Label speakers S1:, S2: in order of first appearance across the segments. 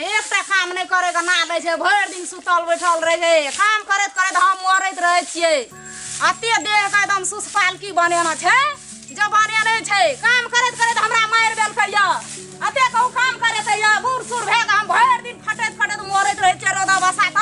S1: एकटा काम नहि करे के ना दै छै, भरि दिन सुतल बैठल रहै छै। काम करैत करैत हम मरैत रहै छियै। अते देह के एकदम सुसपालकी बनेना छै, जे बनेने छै। काम करैत करैत हमरा मारि देलकै यऽ। अते कहू काम करैत यऽ, बूढ़ सूढ़ भए के हम भरि दिन खटैत खटैत मरैत रहै छियै रौदा बसात।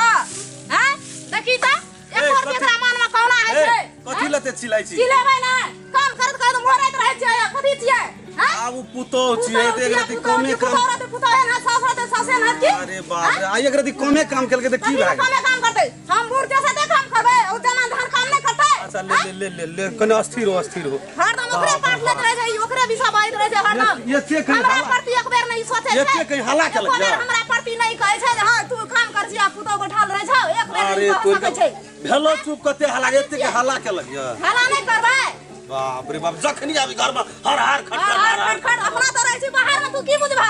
S1: हैं देखी तऽ एको रुपया एकरा मन में कौना होइ छै?
S2: कथी लते चिल्लाइ छी?
S1: चिल्लेबै नै, काम करैत करैत मरैत रहै छियै। कथी छियै?
S2: आब उ पुतोह छियै तऽ एक रति कमे काम,
S1: पुतोह रहतै पुतोह एहन हैत, सासु रहतै सासु एहन हैत की?
S2: अरे बाप रे, आ एक रति कमे काम केलकै तऽ की भए गेल?
S1: कमे काम करतै? हम बूढ़ छियै से काम करबै, ओ जमा धान काम नहि करतै?
S2: अच्छा ले ले ले ले ले, कने अस्थिर हो, अस्थिर हो।
S1: हरदम ओकरे पाठ लैत रहै छै, ओकरे विषय बजैत रहै छै हरदम।
S2: एते कहीं
S1: हमरा प्रति एक बेर नहि सोचै छै,
S2: एते कहीं हल्ला केलक?
S1: एको बेर हमरा प्रति नहि कहै छै जे हँ तू काम कर छी आ पुतोह बैठल रहै छौ। एक बेर
S2: अरे
S1: नहि कह सकै छै।
S2: भेलो चुप, कते हल्ला, एते के हल्ला केलक यऽ?
S1: हल्ला नहि करबै।
S2: बाप रे बाप, जखनी आबी घर में हर हर खट
S1: हर हर खट खट। अपना तो रहै छी बाहर में, तू की बुझबा?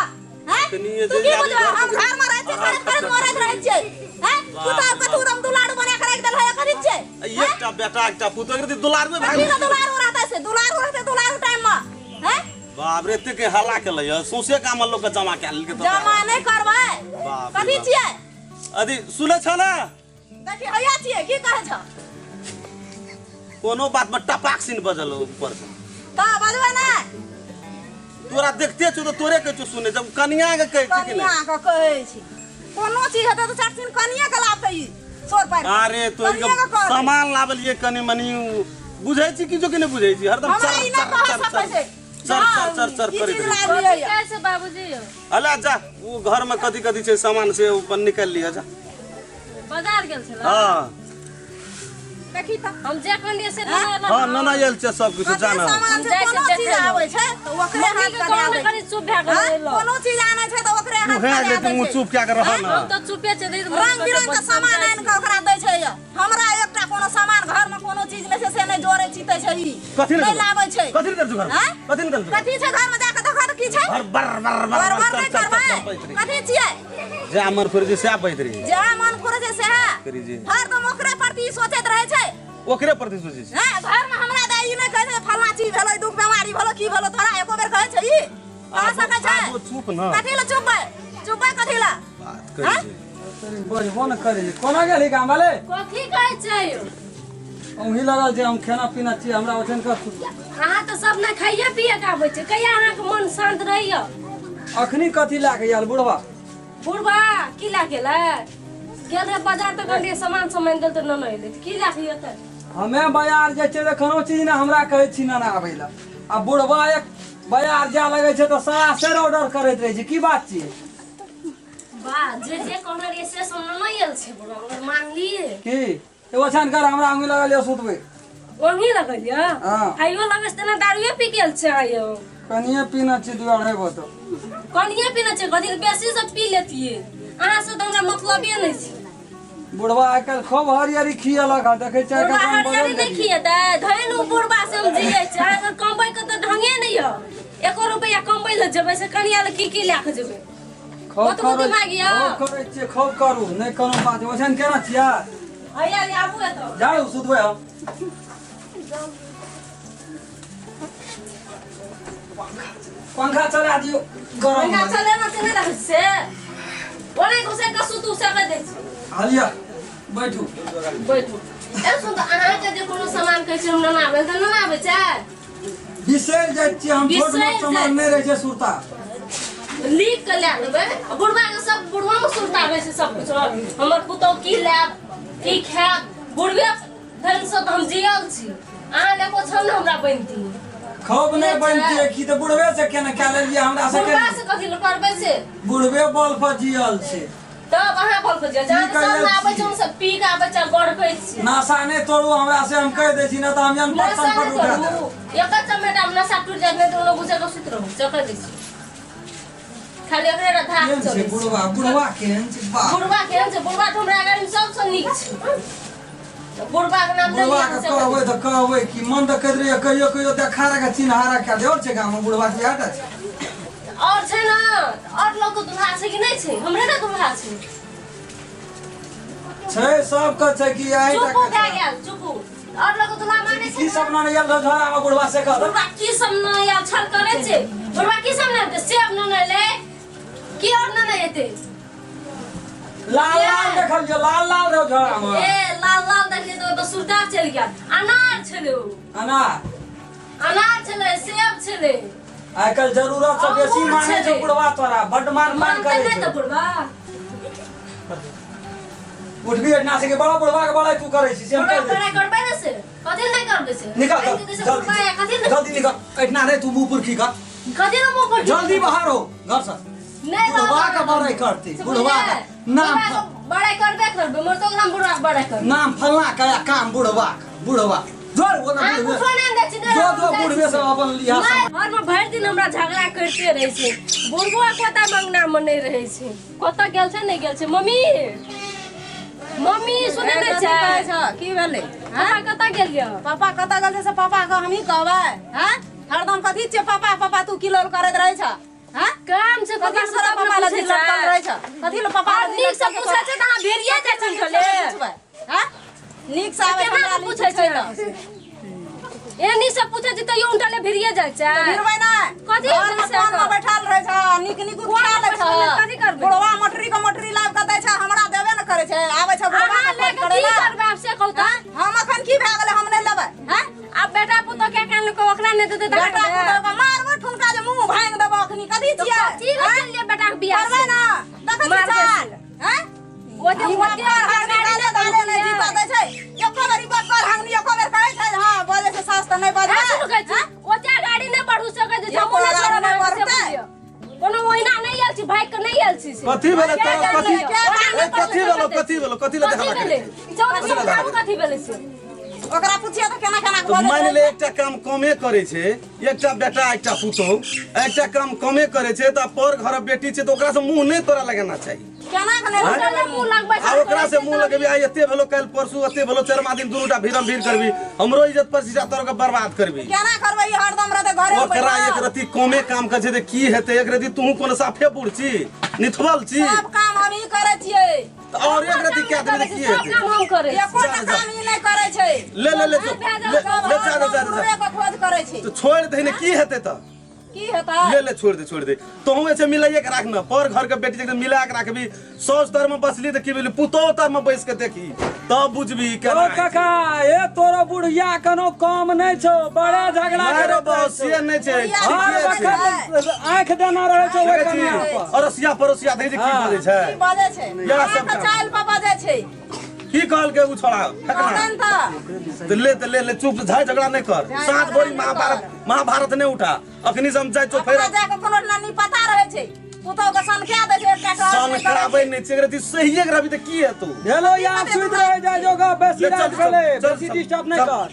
S1: हैं तू की बुझबा? हम घर में रहै छी, करैत करैत मरैत रहै छियै। हैं पुतोह कथू दम दुलारू बना के राखि देल है, कथी छियै?
S2: एकटा बेटा एकटा पुतोह, एक दुलारू भाग
S1: कथी दुलारू रहतै से? दुलारू रहतै दुलारू टाइम में। हैं
S2: बाप रे, एते के हल्ला केलक यऽ, सौंसे गाम में लोग के जमा कए लेलकै।
S1: जमा नहि करबै। कथी छियै?
S2: अथी सुनै छ ने?
S1: देखी हैया छियै, की कहै छ?
S2: कोनो बात में टपाक सिन बजल ऊपर से।
S1: तऽ बजबै नै?
S2: तोरा देखते छौ तऽ तोरे कहै छौ सुने, जब कनिया के कहै छी कि
S1: नहि? कनिया के कहै छी। कोनो चीज हेतै तऽ चारि दिन कनिया के लाबतै ई सोर पारि।
S2: अरे तोर सामान लाबलियै कनि मनि, बुझै छी कि जो कि नहि बुझै छी? हरदम
S1: चर चर चर
S2: चर चर चर चर करैत
S3: रहै छै बाबूजी।
S2: अला जा, ओ घर में कथी कथी छै सामान से ऊपर निकालि लिअ, जा।
S3: बाजार गेल छलै?
S2: हां
S1: देखी त
S3: हम जे कहलियै से ना।
S2: हां नाना आयल छै सब किछु, जाना
S1: सामान छै। कोनो चीज आबै छै तऽ ओकरे हाथ
S3: के आबै। कनि चुप भए गेल।
S1: कोनो चीज आनै छै तऽ ओकरे हाथ
S2: के आबै। तू चुप क्या कर रह ना?
S3: हम तऽ चुपे छै।
S1: रंग बिरंग के सामान आनि के ओकरा दै छै। हमरा एकटा कोनो सामान घर में कोनो चीज नहि छै से नहि जोड़ै चितै छै ई।
S2: कथी
S1: नहि लाबै छै?
S2: कथी नहि घर? कथी नहि?
S1: कथी छै घर में जाके देखा तऽ की छै?
S2: बर बर बर
S1: बर बर नहि करबै। कथी छियै?
S2: जे मन फुरै छै सएह बैत रही,
S1: जे मन फुरै छै सएह
S2: करी जे।
S1: हरदम ओकरे प्रति सोचैत रहै छै,
S2: ओकरे प्रति सोचै छै।
S1: हैं घर में हमरा दे ई नहि कहै छै फल्लाँ चीज भेलै, दुख बेमारी भेलै, की भेलै, तोरा एको बेर कहै छै ई? कह सकै छै?
S2: चुप ना।
S1: कथी लए चुपबै? चुपबै कथी लए?
S2: बात करै छै,
S4: बजबो न करै छै। कोना गेली गाम वाले?
S3: कथी कहै छै?
S4: अहीं लगल छै, हम खाना पीना छियै, हमरा ओठन कर।
S3: अहाँ तऽ सब ने खाइए पिए के आबै छै, कहिया अहाँके मन शान्त रहैया?
S4: अखनी कथी लए के आयल बुढ़वा?
S3: बुढ़वा की लए गेलै? गेल रहे बाजार तऽ कहलियै सामान सब आनि देल तऽ नना एलै, की लए के एतै?
S4: हमे बाजार जाइ छियै तऽ कोनो चीज ने हमरा कहै छी नना आबै लए, आ बुढ़वा एक बाजार जाय लगै छै तऽ सवा सेर ऑर्डर करैत रहै छै। की बात छियै?
S3: वाह, जे जे कहने रहियै से सब नना आयल छै बुढ़वा, मगर मानलियै
S4: की? एगो छान कर, हमरा अंगी लगल यऽ सुतबै।
S3: ओंगी लगल यऽ?
S4: हां।
S3: आइयो लगै छै तेना दारुए पी गेल छै आइयो।
S4: कनिये पीना छै, दू अढ़ाई बोतल।
S3: कनिये पीना छै? कथी बेसी से पी लेतियै, अहाँ से तऽ हमरा मतलबे नहि छै।
S4: बुढ़वा आइ काल्हि खूब हरियरी खियलक हँ, देखै छै।
S3: बुढ़वा हरियरी नहि खियेतै? धैन उ बुढ़वा से हम जियै छै। अहाँके कमबै के तऽ ढंगे नहि यऽ, एको रुपैआ कमबै लए जेबै से कनिया लए की की लए कऽ जेबै?
S4: खूब करै छियै, खूब करू, नहि कोनो बात। ओछाइन केना छियै?
S3: हैया आबू एतऽ।
S4: जाउ सुतबै हम। पंखा चला दियौ, गरम।
S3: पंखा चलेना छै नहि देखै से ओना घुसै कऽ सुतू से कहि दै छी।
S4: हलिया बैठू
S3: बैठू। ए सुन तऽ, अहाँके जे कोनो सामान कहै छै हम नना आबै तऽ नना आबै छै?
S4: बिसरि जाइ छियै हम, छोट मोट सामान नहि रहै छै सुरता।
S3: लिख के लए लेबै। बुढ़वा के सब बुढ़वा मे सुरता आबै छै सब कुछ। हमर पुतहु की लायब की खायब, बुढ़वे धन से तऽ हम जियल छी। अहाँ लए एको छन हमरा बनती?
S4: खूब नहि बनती की तऽ बुढ़वे से केना कए लेलियै हमरा से?
S3: बुढ़वा से कथी करबै से?
S4: बुढ़वे बल पर जियल छै।
S3: तब अहाँ बल पर जियल छै? सब आबै छै, हम सब पी के आबै छै, गड़कै छी।
S4: नशा नहि तोड़ू हमरा से, हम कहि दै छी, नहि तऽ हम जन
S3: पत्थर पर उठा देब। एक चमेटा मे नशा टूटि जायत, नहि तऽ ओना गुजर के सुति रहू। चकै दै छी खाली एकरे धाक चलै।
S4: बुढ़वा बुढ़वा केहन छै?
S3: बुढ़वा केहन छै? बुढ़वा तऽ हमरा गाड़ी मे सबसँ नीक छै। बुढ़वा के नाम
S4: बुढ़वा के कहबै तऽ कहबै कि मन तऽ कहैत रहैया कहियो कहियो देखा के चिन्हारा कए दे। और छै गाम मे बुढ़वा के इएह छै?
S3: और छै ने, और लोग के दुल्हा छै कि नहि छै? हमरे ने दुल्हा छै।
S4: छै, सबके छै कि अहीं
S3: चुपू भए गेल, चुपू। और लोग दुल्हा माने छै
S4: की सब ना आयल झोरा में बुढ़वा से कह?
S3: बुढ़वा की सब ना आयल छल करे छै? बुढ़वा की सब ना सेब ना ले की और ना एते?
S4: लाल लाल देखल जो लाल लाल रहो झोरा में।
S3: ए लाल लाल देखली तो तो सुरता चल गया। अनार छले
S4: अनार
S3: अनार छले सेब छले।
S4: आजकल जरूरत से बेसी माने छै बुढ़वा तोरा बड मान मान करे
S3: छै त बुढ़वा
S4: उठबी ना से के बड़ा बुढ़वा के बड़ा तू करे छी से हम कर
S3: बड़ा करबै ने से कथि नै करबै से
S4: निकल जल्दी जल्दी निकल एतना रे तू मुंह पर की कर
S3: कथि न मुंह पर
S4: जल्दी बाहर हो घर से
S3: नहीं
S4: बुढ़वा का बड़ाई करती बुढ़वा का नाम
S3: बड़ाई करबे करबे मोर तो नाम बुढ़वा बड़ाई कर
S4: नाम फलना का काम बुढ़वा बुढ़वा जोर वो ना जो जो बुढ़वे सब अपन लिहा
S3: घर में भरि दिन हमरा झगड़ा करते रहे छै बुढ़बो कोता मंगना में नहीं रहे छै कत गेल छै नहीं गेल छै। मम्मी मम्मी सुनै नै छै
S1: की भेलै
S3: पापा कत गेल य
S1: पापा कत गेल छै से पापा के हमही कहबै हां हरदम कथी छै पापा पापा तू की लोल करैत रहै छ हां
S3: काम छै
S1: कथी से पापा लग लटकल रहै छ कथी ल पापा
S3: नीक से पूछै छै त अहाँ भेरिया जाइ छन ठले
S1: हां नीक से आबै हमरा
S3: पूछै छै ए नीक से पूछै छै तैयो उनटले भेरिया जाइ छै
S1: भिरबै नै
S3: कथी
S1: घर में बैठल रहै छ नीक नीक खा लै छ
S3: कथी करबै
S1: बुढ़वा मटरी के मटरी लाब के दै छ हमरा देबे न करै छै आबै छ बुढ़वा
S3: के की करबै आब से कहू त
S1: हम अखन की भए गेलै हम नै लेबै
S3: हां आब बेटा पुतोह के कान लोक ओकरा नै देतै त
S1: बेटा पुतोह के मारबो ठुनका जे मुंह भांग देबो अखनी कथी छियै
S3: कथी ले बेटा के बियाह
S1: करबै ना देखै छी चाल हां
S3: ओते ओते
S1: गाले गाले नै जीता दै छै एको बेर बकर हंगनी एको बेर कहै छै हां बजै छै सास त नै बजै
S3: सुन कहै छी ओते गाड़ी नै बढ़ू सकै छै हमहु नै छोड़ब
S1: बढ़तै
S3: कोनो ओहिना नै आयल छी भाग के नै आयल छी से
S2: कथी भेलै तोरा कथी कथी भेलो कथी भेलो कथी ले देखला
S3: भेलै चौदह समझाबू कथी भेलै से
S1: ओकरा पुछिए त केना केना
S2: तो मान ले एकटा काम कमे करे छै एकटा बेटा एकटा पुतोह एकटा काम कमे करे छै त पर घर बेटी छै त ओकरा से मुंह नै तोरा लगाना चाही
S1: केना के नै
S3: मुंह लगबै
S2: आ ओकरा से मुंह लगबी आ एते भेलो काल परसू एते भेलो चरमा दिन दुनुटा भीरम भीर करबी हमरो इज्जत प्रतिष्ठा तोरा के बर्बाद करबी
S1: केना करबै हरदम रहते घरे
S2: ओकरा एक रति कमे काम करे छै त की हेतै एक रति तू कोनो साफे बुढ़ छी निथवल छी
S1: सब काम हम ही करे छियै
S2: और एक रति के आदमी की हेतै
S3: सब काम हम करे
S1: एको टा काम ई नै करे छै
S2: ले ले ले ले ले जा जा
S1: जा के खोज करे छै
S2: तो छोड़ दे ने की हेतै त
S1: की हेतै
S2: ले ले छोड़ दे तोहू ऐसे मिलाइए के राख न पर घर के बेटी के मिला के राखबी सौस तर में बसली त की भेली पुतोह तर में बैस के देखी तब बुझबी
S4: केना। ओ काका ए तोरा बुढ़िया कोनो काम नै छौ बड़ा झगड़ा
S2: करे बस से नै छै
S4: आंख देना रहै छौ ओइ कनिया पर
S2: अरसिया परोसिया दे जे की बजै छै
S1: की बजै छै
S2: या सब
S1: चाइल पर बजै छै
S2: की कहल के उ छोड़ा
S1: फेकना
S2: त ले ले चुप झाइ झगड़ा नै कर साँझ भरि महाभारत नै उठा अखनी से हम जाइ छौ फेर
S1: जा के कोनो नहीं पता रहै छै पुतोह के सनखा दै छै एकटा
S2: सनखाबै नै छै एकरा सहिए रहबी त की हेतौ
S4: हेलो यार सुति रह जा जोगा बेसी रात भेलै बेसी डिस्टर्ब नै कर।